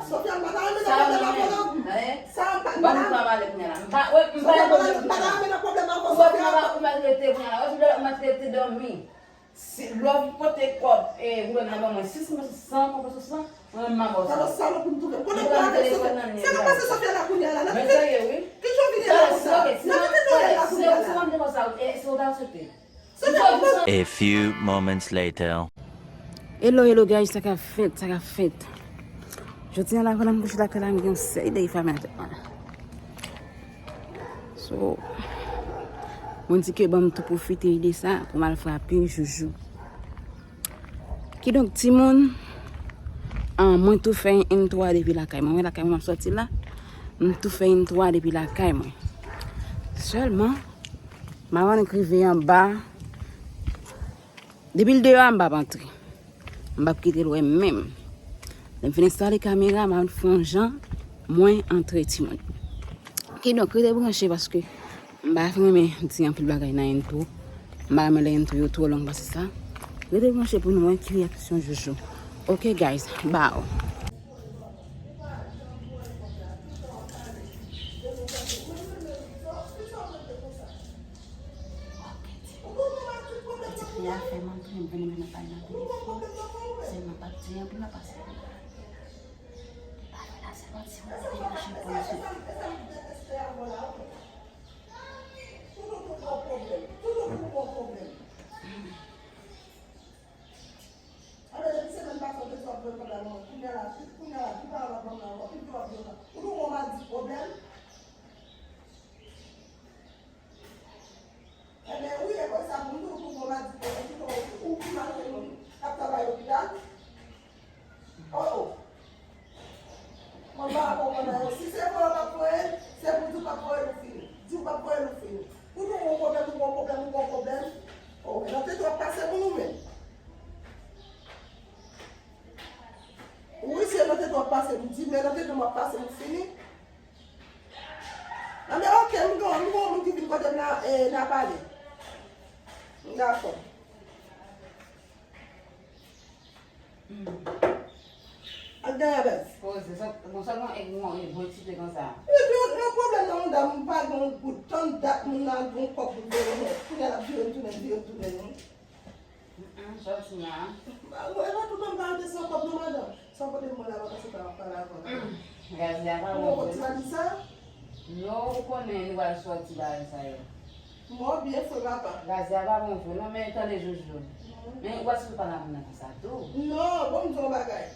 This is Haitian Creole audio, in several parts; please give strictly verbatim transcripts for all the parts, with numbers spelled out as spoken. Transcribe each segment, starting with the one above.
Sofia, m pa ta renmen nan pwoblèm avè w non. Sa m pa ta renmen nan pwoblèm avè w. Sofia, m pa ta renmen nan pwoblèm avè w, Sofia. Ou maltrete kounya la. Ou maltrete dòmi. Si lè w pote kòb, e, gouvènman nan ban mwen sis mil san, konpre sou san, mwen menm m a ba w sa. Talè salòp pou m toufe. Kote pou ale Sofia? Sa k ap pase Sofia la kounya la? Men serye wi. Ki jan w vini la konsa? Nan ki tete w ye la kounya la? Si w ap di konsa, e, si w ta aksepte. A few moments later. Hello, hello guys, sa k ap fèt, sa k ap fèt. Jodi a la, pandan m kouche lakay la, m gen yon seri de efame nan tèt mwen. So, mwen di ke ban m tou pwofite de sa pou m al frape joujou. Kidonk, timoun, ah, mwen tou fè yon twa depi lakay mwen. Mwen lakay mwen m ap sòti la, m tou fè yon twa depi lakay mwen. Sèlman, m ap annik rive anba. Depi l deyò a, m p ap antre. M p ap kite l wè m menm. Lè m fin enstale kamera, m ap fè yon jan mwen antre timoun. Kidonk, rete branche paske m pa fin renmen di anpil bagay nan entwo. M pa renmen lè entwo yo twò long pase sa. Rete branche pou nou wè ki reyaksyon Joujou. Ok guys, bye. Ti pri a fè m antre, m vin vin pale nan telefòn. Sèlman pa t di anpil, m ap pase. Pale la, sèlman ti pri a fè m antre. Anben, depi semèn pase, w te sot vre pale avè mwen. Kounye a la, kounye a la, ki pawòl w ap ban mwen ankò? Ki pawòl w ap ban mwen? Ou di w gon madi pwoblèm? Enben, wi, e konsa pou m di w, ou di w gon madi pwoblèm, ki fè w, ou pi mal ke moun k ap travay lopital. Oh, oh. Mwen pa konprann anyen. Si se vre w p ap voye l, se pou di w p ap voye l, ou fini. Di w p ap voye l, ou fini. Ou di w gon pwoblèm, ou gon pwoblèm, ou gon pwoblèm. Oh, nan tete w ap pase moun ou menm. Wi, se nan tete w ap pase m di, men nan tete m ap pase m fini. Anben, ok, m gen, m gen yon moun ki vin kote m la, e, n a pale. Dakò. Ak dèyè bèz. Poze, sa, bon, sa gon, e, gon, e, bon eksite konsa. Epi, yon, yon pwoblèm nan mouda m, m pa gen yon goud. Tann dat moun nan al gen yon kòb pou l veye mwen. Kounye a l ap vire m tounen, vire m tounen, non. Mm, mm, sòti la. Mwen, e pa tout moun pa rete san kòb non, madanm. Sa w pote pou mwen la, mwen panse pa w ap pale avè w. Mm, Gazia pa bon vre non. Ou konn ti valiz sa? Non, ou konnen nou pral sòti bagay sa yo. Mò byen fre papa. Gazia pa bon vre non, men tande Joujou. Mhm. Men ou pa sou pale a moun nan konsa tou. Non, bon, m di w yon bagay.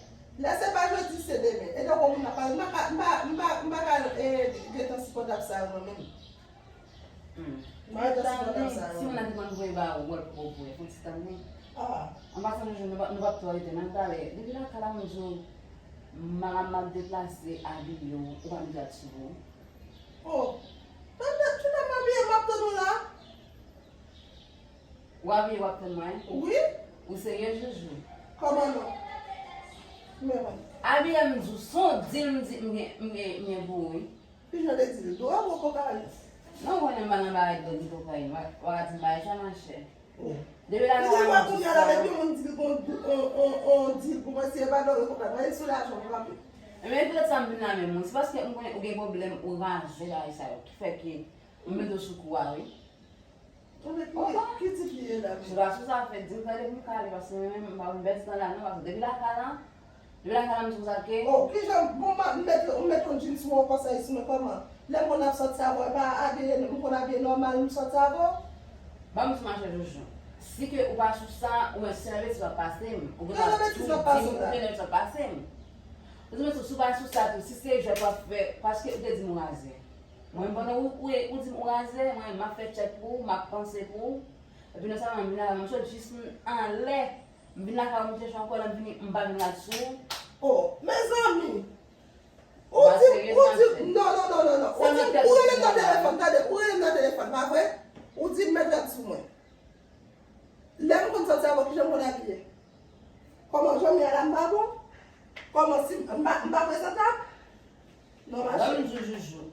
Lè se pa jodi, se demen. E tankou moun nan pale, m pa ka, m pa, m pa, m pa ka, e, gentan sipòtab sa yo mwen menm. Hmm. Mwen ta sipòtab sa yo. Si moun nan te konn voye ba ou, w ap poko voye. Fon ti tann li. Ah. An pasan, Joujou, nou p ap, nou p ap twò rete nan talè. Depi lakay la, m di w, m ap, m ap deplase, abiye w, ou pa mete rad sou ou. Oh. Tande, tout moun abiye, m ap tann ou la. Ou abiye, w ap tann mwen? Wi. Ou serye, Joujou? Kòman non? Men mwen. Abiye, m di w, se yon dil m di, m gen, m gen, m gen pou ou, wi. Kijan w te di l? Dwòg ou kokayin? Non, ou konnen m pa nan bagay dwòg ni kokayin. W a, w a di m bagay sa, machè. Oh. Depi la, li di pa kounye a la, depi moun di l gon, on, on, on dil pou mwen, si e pa dwòg e kokayin, mwen, e sou lajan m frape. Ebyen, poutèt sa m vin la menm, wi. Se paske m konnen ou gen pwoblèm, ou razè bagay sa yo, ki fè ke m mete w sou kou a, wi. Tande ki, ki tip li ye la menm? Se pa sou sa fè, di m tande pou m kale, paske mwen menm, m pa vin pèdi tan la non, paske depi lakay la, depi lakay la, m di w sa ke. Oh, kijan, bon, m mete, m mete yon djin sou mwen, yon konsèy sou mwen, kòman? Lè m konn ap sòti avè w, e pa abiye, m konn abiye nòmal, m sòti avè w? Ban m di w, machè Joujou. Si ke ou pa sou sa, ou menm, si se nan betiz w ap pase m, ou gen dwa tou di m, ou gen dwa pase m. Ou di m, si w pa sou sa tou, si se jwèt w ap fè, paske ou te di m ou razè. Mwen, pandan ou, ou, ou di m ou razè, mwen, m ap fè tchèk pou ou, m ap panse pou ou. Epi non sèlman m vin la, m sot jis m anlè, m vin lakay ou, m chèche yon kòlè, m vini, m pa vin rad sou ou. Oh, mezanmi! Ou di, ou di, non, non, non, non, non. Ou di, ou rele m nan telefòn, tande, ou rele m nan telefòn, pa vre? Ou di m met rad sou mwen. Lè m konn sòti avè w, kijan m konn abiye? Kòman, jan m ye a la, m pa bon? Kòman, si m pa, m pa prezantab? Non, machè. Ban m di w, Joujou.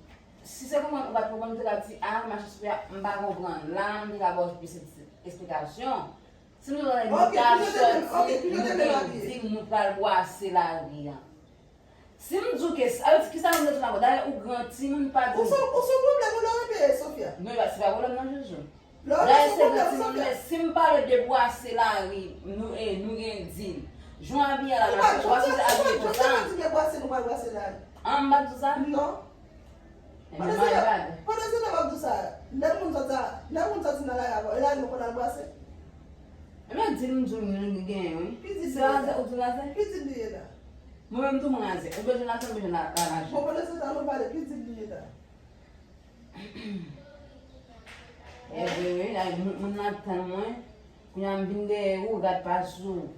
Si se konprann ou pa t konprann, m te ka di, a, machè Sofia, m pa konprann. La, m te ka ba w plis esplikasyon. Si nou ta sòti, nou te di m nou pral bwase lari a. Si m di w ke, sa vle di kisa m vle di la, dayè ou gran timoun pa di. Ou sou, ou sou pwoblèm, ou lè w peye, Sofia. Non, e pa, se pa pwoblèm nan, Joujou. Dayè se gran timoun, men si m pale de bwase lari, nou, e, nou gen dil. Jan w abiye la, mache, w pa sipoze abiye konsa. Ou pa janm di men bwase, nou pral bwase lari. An, m pa di sa? Non. Pandan se tan, pandan se tan m ap di w sa, lè moun sòti, lè moun sòti nan lari avè w, e lari nou konn al bwase. Ebyen, di m, di m, nou genyen, wi. Ki di l li ye la? Se razè, ou di razè? Ki di l li ye la? Mwen menm tou, m razè. Ou bezwen lajan, m bezwen la, la, lajan. Bon, pandan se tan, nou pale, ki di l li ye la? Ebyen, wi, la, moun, moun nan ap tann mwen. Kounye a, m vin dèyè ou, gad pa sou.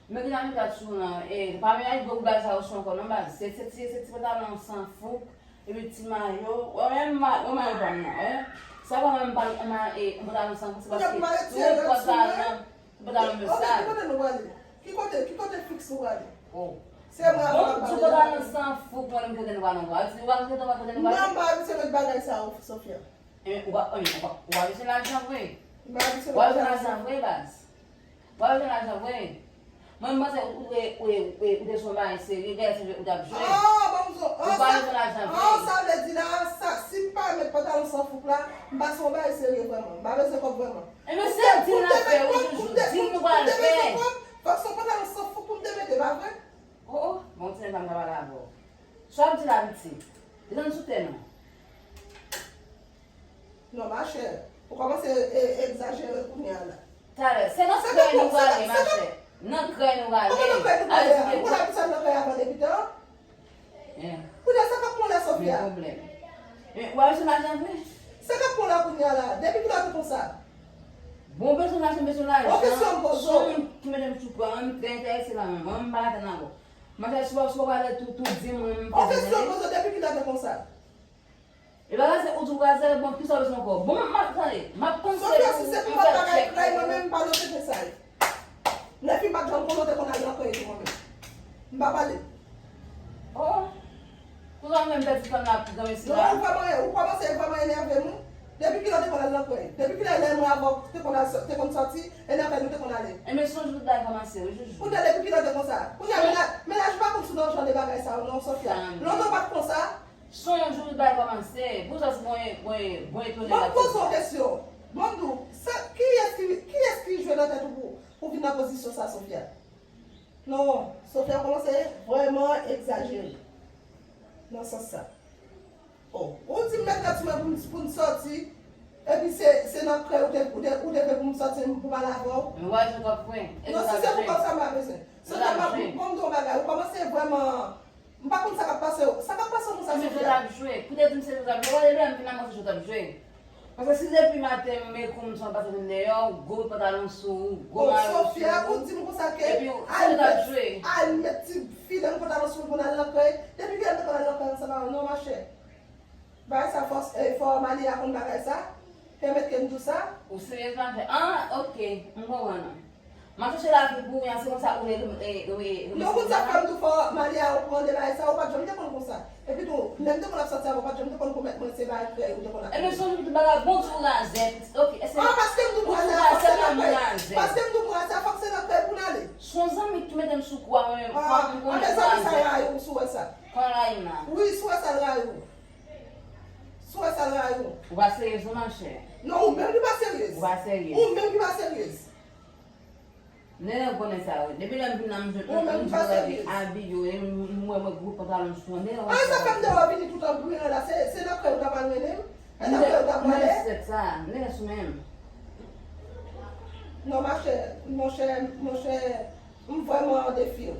Men kounye a, m gad sou nan, e, pa menm ak gwo bougay sa yo sou ankò, non, baz. Se, se ti, se ti pantalon san fouk. Epi ti mayo, wè menm ma-, wè mayo pa m nan, wè. Sa wè menm pa m, e, pantalon san fouk, se paske tout pantalon, tout pantalon m yo sal. Ok, ki kote nou prale? Ki kote, ki kote fiks nou prale? Oh. Se mwen avè w ap pale la. Bon, tout pantalon san fouk, mwen menm kote nou prale ankò. Ou pa kote nou prale? Non, m pa abitye met bagay sa yo, Sofia. Ebyen, ou pa, ebyen, ou pa, ou pa bezwen lajan vre. M pa abitye met bagay sa yo. Ou pa bezwen lajan vre, baz. Ou pa bezwen lajan vre. Mwen, m panse ou, ou, ou, ou, ou te sou yon bagay serye, gade se jwe ou t ap jwe. Ah, bon, m zo, ah, ou pa bezwen lajan vre. Ah, sa vle di la, sa, si m pa met pantalon san fouk la, m pa sou yon bagay serye vrèman. M pa bezwen kòb vrèman. Ebyen, se di n ap fè, wi, Joujou. Di n nou pral fè. Fòk se yon pantalon san fouk pou m te mete, pa vre? Oh, oh, bon, ti nèg la, m ta pale avè w. Sa w ap di la, piti? Desann sou tè non. Non, machè, ou kòmanse e, egzajere kounye a la. Talè, se nan krèy nou prale, machè. Nan krèy nou prale. Kòman nan krèy nou prale a? Ou konn abitye al nan krèy avan depi tan? Kounye a, sa k ap pran w la, Sofia? Men pwoblèm. Men, ou pa bezwen lajan vre? Sa k ap pran w la kounye a la? Depi kilè w te konsa? Bon, bezwen lajan, bezwen lajan. Yon kesyon m poze w. Sou moun ki mete m sou pran, m trè enterese la menm. Mwen, m pa ka tann ankò. Machè, si w pa, si w pa prale tou, tou di m, mwen, m fè. Yon kesyon m poze w, depi kilè w te konsa? E pa razè ou di w razè, bon, kisa w bezwen ankò? Bon, m ap tande, m ap panse. Sofia, si se pou m ap bagay krèy, mwen menm, m pa nan tete sa yo. Nèfi m pa t janm konnen w te konn al nan krèy tou, mwen menm. M pa pale. Oh, oh. Konsa w fè m pèdi tan la pou granmesi la. Non, ou vrèman, ou kòmanse vrèman enève m, wi. Depi kilè w te konn al nan krèy? Depi kilè lè mwen avè w te konn al sò-, te konn sòti, e nan krèy nou te konn ale? Ebyen, se yon jou tout bagay kòmanse, wi, Joujou. Kounye a, depi kilè w te konsa? Kounye a, mennaj, mennaj pa konn sou nan jan de bagay sa yo, non, Sofia. Lontan w pa t konsa. Se yon jou bagay kòmanse. Pou sa, mwen, mwen, mwen etone. Bon, m poze w kesyon. Bon, m di w, sa, kiyès ki, kiyès ki jwe nan tèt ou pou, pou vin nan pozisyon sa, Sofia? Non, Sofia kòmanse vrèman egzajere nan sans sa. Oh, ou di m met nan ti mwen pou m, pou m sòti, epi se, se nan krèy ou te, ou te, ou te vle pou m sòti pou m al avè w? Men w a jwe kòb fre. Non, si se pou kòb sa, m pa bezwen. Sofia, m ap, bon, m di w yon bagay, ou kòmanse vrèman M pa konn sa k ap pase w. Sa k ap pase w konsa, Sofia? Jwe w t ap jwe. Pou te di m se jwe w t ap jwe, w wè depi la m vin la, mwen se jwe w t ap jwe. Paske si depi maten, m mekou m sot pase vin deyò, gwo bout pantalon sou ou, gwo mayo sou ou. Sofia, ou di m konsa ke al met, al met ti filan pantalon sou ou pou n al nan krèy. Depi kilè m te konn al nan krèy ansanm avè w? Non, machè. Bagay sa fòs, e, fò Malia konn bagay sa. Pèmèt ke m di w sa. Ou serye, machè? Ah, ok. M konprann ou. M ap chèche lavi pou ou, se konsa ou vle, e, e, e. Non, konn sa fè m tou fò Malia okouran de bagay sa, ou pa t janm te konn konsa. Epi tou, lè m te konn ap sòti avè w, ou pa t janm te konn pwomèt mwen se bagay krèy ou te konn ap. Ebyen, se yon jou m te bagay, bon, ou razè, ok, èske. Ah, paske m di w razè, fòk se nan krèy. Paske m di w razè, fòk se nan krèy pou n ale. Se yon zanmi ki mete m sou kou a mwen menm, fòk m konnen ou razè. Ah, anben zanmi sa rayi w, si w wè sa. Kòman rayi m la? Wi, si w wè sa l rayi w. Si w wè sa l rayi w. Ou pa seryez non, machè. Non, ou menm ki pa seryez. Ou pa seryez. Ou menm ki pa seryez. Nènè konnen sa, wi. Depi lè m vin la, m jwenn yon ti bagay ki abiye, m wè mwen gwo pantalon sou mwen. Nènè wè sa. Ay, sa fè m te wè w vini tout an griyen la. Se, se nan krèy ou ta pral mennen m? E nan krèy ou ta pral ale? Nènè sou men m. Non, machè, monchè, monchè, m vrèman an defi w.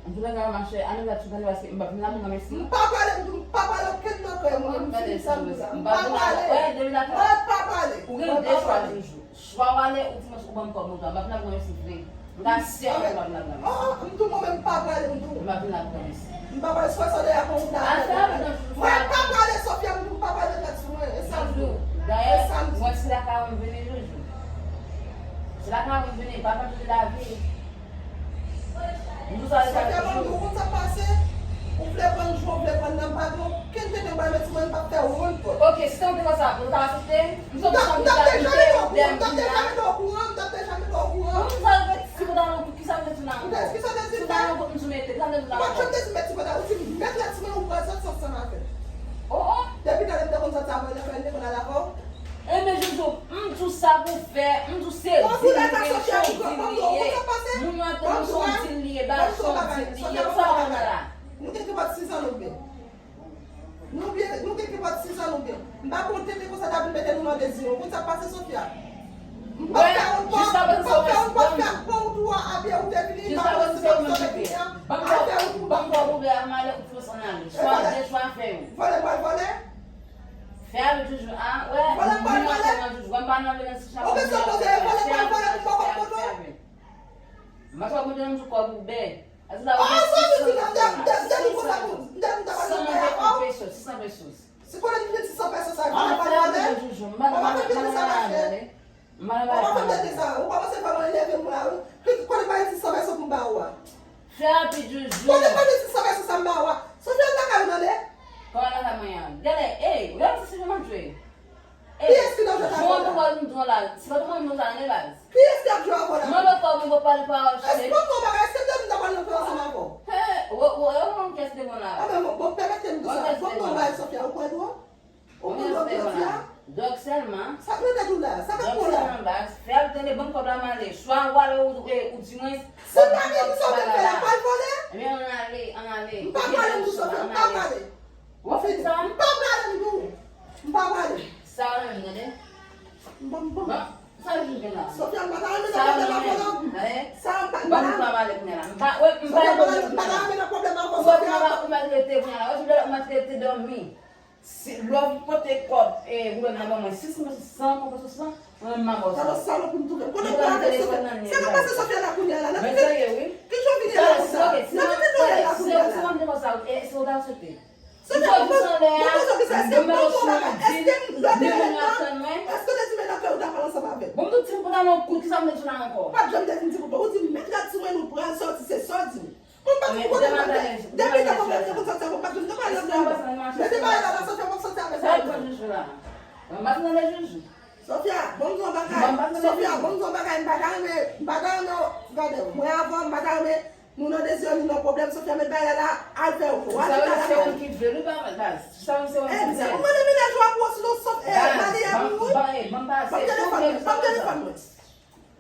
Antoulèka, machè, ann gad sou tande paske m p ap vin la pou granmesi. M pa prale, m di w, m pa prale okenn nan krèy mwen, m fini sa m di la. M pa prale. Mwen pa prale. Ou gen de chwa toujou. Swa w ale, ou di mwen ou ban m kòb mwen pran. M pa vin la pou granmesi vre. M ta sèten m pa vin la pou granmesi. Oh, oh, m di w mwen menm m pa prale, m di w. M pa vin la pou granmesi. M pa prale, swa sa w dèyè pran ou ta prale. Mwen pa prale, Sofia, m di w m pa prale, gad sou mwen. E sa m di w. Dayè, mwen se la ka m vini, Joujou. Se la ka m vini, pa fè m pèdi lavi. M di w sa deja toujou. Sofia, ban m di w, ou konn sa k pase? Ou vle pran jou, ou vle pran nan, m pa gen okenn tenten m pral mete sou mwen, m p ap fè wont pou. Ok, si te konn sa, ou ta aksepte? M t ap deja mete w okouran, m t ap deja mete w okouran, m t ap deja mete w okouran. Bon, sa vle di, si pantalon, kisa m te di w nan ankò? Kisa w te di m fè? Pantalon kot m sou men Tande m la. Mwen chante sou mèt ti pota, ou di m mèt la ti mwen ou pral sòti ansanm avè l. Oh, oh. Depi talè m te konn sòti avè w, lè fè m te konn al avè w. Enben, Jojo, m di w sa pou fè, m di w se dil li ye, se yon dil li ye. Moun yo ap tande w se yon dil li ye, ba se yon dil li ye, sa w konn la. Nou gen ki pati sizan nou byen. Nou byen, nou gen ki pati sizan nou byen. M pa konn tete konsa ta vin mete nou nan dezi, ou konn sa k pase, Sofia? M p ap fè yon pa, m p ap fè yon pa fè ak pa w tou a, apre ou te vini, m pa konn si m ap sove kounye a. Al fè ou tou, ban m fè ou. Vòlè m pral vòlè? Vòlè m pral vòlè? Vòlè m pral vòlè? Ou bezwen poze vòlè m pral vòlè pou m pa konn kote w? M pa t ap mande nan tou kòb ou bè. Ase la ou gen sis san pesos. San pesos. Si konnen m gen sis san pesos sa, vòlè m pral vòlè? Ou pa fè m tande sa, ma chè. Ou pa fè m tande sa. Ou kòmanse fè mwen enève m la, wi. Konnen pa gen sis san pesos pou m ba ou a. Fè rapid, Joujou. Konnen pa gen sis san pesos sa m ba ou a. Sofia, al lakay ou tande. Kòman lakay mwen an? Gade, ey, ou ap di si mwen jwe. Kiyès ki nan jwèt la? Bon, nou wè nou la. Se pa tèlman nou sa, ne baz. Kiyès ki ap jwe avè w la? Mwen, lòt fwa, mwen pale pa w, chè. Èske mwen fè yon bagay, èske m ta pral nan fè ansanm avè w? He, wè, wè, wè, mwen kiyès te bon la. Anben, bon, bon, pèmèt ke m di sa. Bon, bon, bagay, Sofia, ou kwè dwòl? Ou kwè dwòl jodi a? Dòg sèlman. Sa k nan tèt ou la? Sa k ap fè w la? Dòg sèlman, baz. Fè al tande, ban m kòb la, m ale. Swa w ale, ou, ou, ou di mwen, si w pa gen ki sa w vle fè la, pa al vòlè. Ebyen, ann ale, ann ale. M pa prale, m di w, Sofia, m pa prale. Ou fè sa? M pa prale, m di w. M pa prale. Sa w renmen, tande? M ban m ban. Bon, sa Joujou gen la? Sofia, m pa ta renmen nan pwoblèm avè w, non. Sa m pa, m pa ta renmen nan pwoblèm avè w, Sofia. Ou pa renmen nan pwoblèm avè w, Sofia. Ou maltrete kounye a la. Ou maltrete dòmi. Si lè w pote kòb, e, gouvènman nan ban mwen sis mil san, san, san, san, mwen menm m a ba w sa. Sa salòp pou m toufe. Kote pou avè w, Sofia? Sa k ap pase, Sofia, la kounye a la? Nan ki, ki jan w vini la konsa? Nan ki nivo w ye la kounye a la? Si w ap di konsa, e, si w ta aksepte. Sofia, mwen poze w kesyon, èske m poze w kesyon, èske m lè w te vini la, èske w te di men nan kè w ta pale ansanm avè m? Bon, m tou di m konn al yon kout, kisa m te di w la ankò? Ou pa t janm te vin di m, ou di m, mèt la di mwen nou pral sòti, se sa w di m. Bon, m pa t konn kote m ap fè. Depi lè konn mèt la konn sòti avè m, m pa t janm te pale ansanm avè m. Mete bagay la nan sòti, m ap sòti avè sa. Sa e bon Joujou la. M pa t tande Joujou. Sofia, bon m di w yon bagay. Sofia, bon m di w yon bagay, m pa ta renmen, m pa ta renmen, gade, mwen avè w, m pa ta renmen nou nan dezi, nou nan pwoblèm, Sofia, met bagay la, al fè wout ou. Sa vle di se ou ki vle l, wi, pa baz. Sa vle di se ou ki vle l. Ou mande mennaj ou a pou w, sinon Sof-, eh, Maria mouri. Ban m telefòn mwen, ban m telefòn mwen.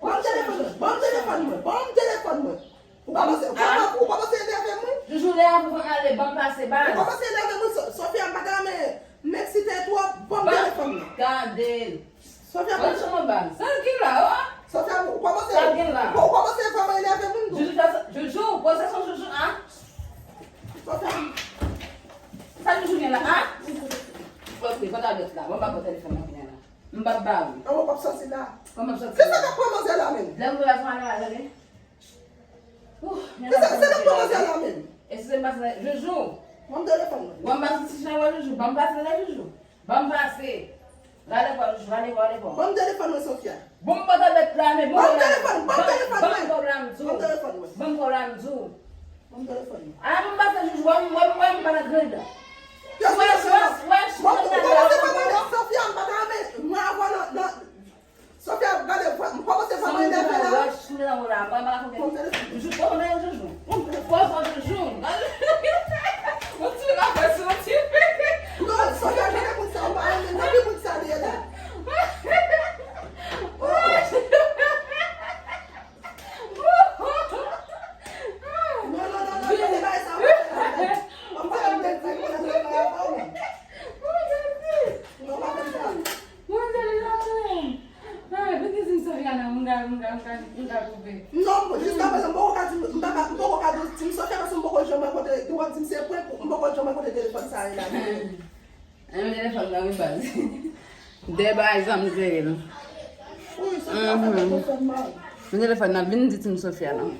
Ban m telefòn mwen, ban m telefòn mwen, ban m telefòn mwen. Ou kòmanse, ou kòmanse, ou kòmanse enève m, wi. Joujou lè a pou ale, ban m pase, baz. Ou kòmanse enève m, wi, So-, Sofia, m pa ta renmen m eksite twòp, ban m telefòn mwen. Gade l. Sofia, ban m chanm baz. Sa l gen la, o. Sofia, ou kòmanse, sa l gen la. Ou kòmanse vrèman enève m, tou. Joujou, fè sa, Joujou, poze sa Joujou, a. Sofia. Sa Joujou gen la, a? Ok, pote tablèt la. Bon, m pa pran telefòn nan kounye a la. M p ap ba ou. Kòman w p ap sòti la? Kòman m sòti la? Kisa k ap pran manzè la menm? Lè m vle al fè anlè a, tande. Kisa, se nan pran manzè la menm? Eskize m, pase nan Joujou. Ban m telefòn mwen. Ban m pase ti chan wè Joujou. Ban m pase nan Joujou. Ban m pase. Rale kò Joujou, rale kò, rale kò. Ban m telefòn mwen, Sofia. Bon, m pa ta bèt la, men bon. Ban m telefòn, ban m telefòn mwen. Ban m kòb la, m di w. Ban m telefòn mwen. Ban m kòb la, m di w. Ban m telefòn mwen. A, ban m pase Joujou, wè, wè, wè, m pa nan grenn dan. Wè, wè, wè, wè, Sofia, m pa ta renmen, mwen avè w nan, nan, Sofia, gade, m kòmanse fè mwen enève la. Wè, Joujou nan ou la, m pa, m pa rakonte. Joujou, kòman Joujou? Kòman Joujou? Yon ti afè sou yon ti. Non, Sofia, jete moun sa, m pa renmen, nan ki moun sa li ye la? Non, non, non, non, non, se bagay sa, w ap fè la. W ap fè yon bèl bagay, w ap fè yon bagay avè w. Non, w ap fè sa. Mwen, se li la menm. Ay, vin di m Sofia la, m ka, m ka, m ka, m ka koupe. Non, jiska prezan, m poko ka di, m pa ka, m poko ka di, di m Sofia, paske m poko janm wè kote, w ap di m se pwen, m poko janm wè kote telefòn sa ye la. Nan men telefòn nan, wi, baz. De bagay zanmi kreye nou. Wi, Sofia, sa fè telefòn mal. Men telefòn nan, vin di Team Sofia, non.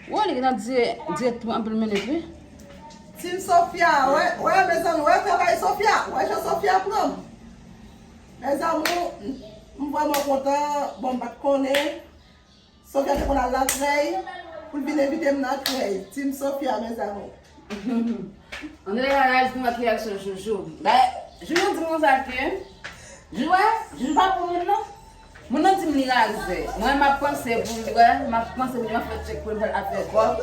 Wè, li gen nan dire, dire tou anpil minit, wi. Team Sofia, wè, wè, mezanmi, wè, travay Sofia, wè, jan Sofia pran m. Mezanmi, m vrèman kontan, bon, m pa t konnen. Sofia te konn al nan trèy, pou l vin envite m nan trèy. Team Sofia, mezanmi. Ann ale nan reyaksyon, reyaksyon Joujou. Bay, Joujou di m konsa ke, Joujou, wè, Joujou pa pou moun, non. Moun nan di m li razè. Mwen, m ap panse pou li, wè. M ap panse pou li, m ap fè tchèk pou li, m ap fè kòb.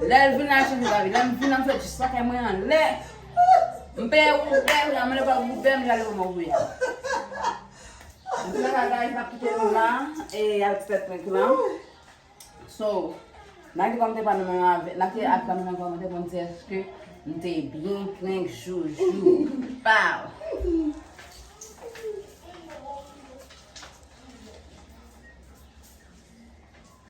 Lè l vin la, chanje lavi. Lè m vin la, m fè jis lakay mwen anlè. M peye Uber, m mande pa Uber, m jale pou mwen Uber. Antouka, guys, m ap kite nou la, e avèk sèt prank lan. So, n a kite kòmantè pa nou menm avè, n a kite ap pa nou menm kòmantè pou n di èske m te byen prank joujou. Pow!